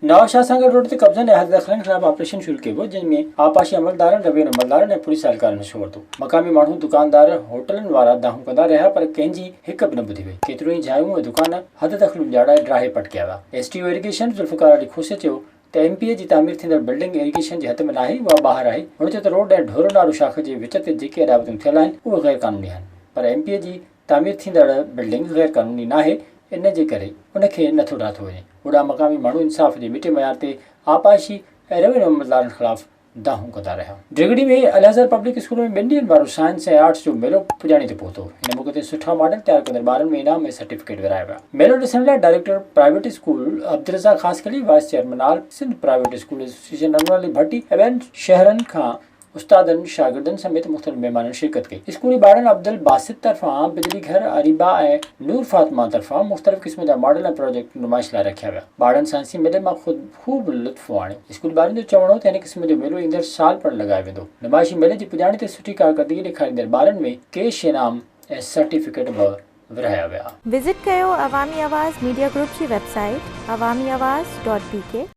Nawabshah Sanghar road تي قبضن ۽ حددخلين خلاف آپريشن شروع ڪيو ويو، جنهن ۾ آبپاشي عملدارن، روينيو عملدارن ۽ پوليس اهلڪارن حصو ورتو. مقامي ماڻهو، دڪاندار، هوٽلن وارا دانهون ڪندا رهيا پر ڪنهن جي هڪ به نه ٻڌي وئي. ڪيتريون ئي جايون ۽ دڪان حددخلون ڄاڻائي ڊاهي پٽ ڪيا ويا. S T O irrigation Zulfiqar Ali Khosa چيو ته ايم پي اي جي تعمير ٿيندڙ بلڊنگ ايريگيشن جي حد ۾ ناهي، اها ٻاهر آهي. هن چيو ته روڊ ۽ ڍورو نارو شاخ جي وچ تي جيڪي اڏاوتون ٿيل آهن، اهي غير قانوني آهن پر ايم پي اي جي تعمير ٿيندڙ بلڊنگ غير قانوني ناهي ان جي ڪري ان کي نٿو ڊاٿو وڃي. هوڏانهن مقامي ماڻهو انصاف جي مٽي معيار تي آبپاشي ۽ روينيو عملدارن خلاف دانهون ڪندا رهيا. ڊگهڙي ۾ الازهر پبلڪ اسڪول ۾ ٻن ڏينهن وارو سائنس ۽ آرٽس جو ميلو پڄاڻي تي پهتو. ان موقعي تي سٺا ماڊل تيار ڪندڙ ٻارن ۾ انعام ۽ سرٽيفڪيٽ ورهايا ويا. ميلو ڏسڻ لاء director private school Abdul Razzaq Khaskheli, vice chairman all Sindh private school association Anwar Ali Bhatti ۽ ٻين شهرن کان استادن، شاگردن سميت مختلف مهمانن شرڪت ڪئي. اسڪولي ٻارڙن عبدالباسط طرفان بجلي گهر، اريبا ۽ نور فاطمه طرفان مختلف قسم جا ماڊل ۽ پراجيڪٽ نمائش لاء رکيا ويا. ٻارڙن سائنسي ميلي مان خود خوب لطف ماڻيو. اسڪولي ٻارن جو چوڻ هو ته هن قسم جو ميلو ايندڙ سال پڻ لڳايو ويندو. نمائشي ميلي جي پڄاڻي تي سٺي ڪارڪردگي ڏيکاريندڙ ٻارن ۾ ڪيش انعام ۽ سرٽيفڪيٽ به ورهايا ويا. وزٽ ڪيو عوامي آواز ميڊيا گروپ جي website Awami Awaz dot B K.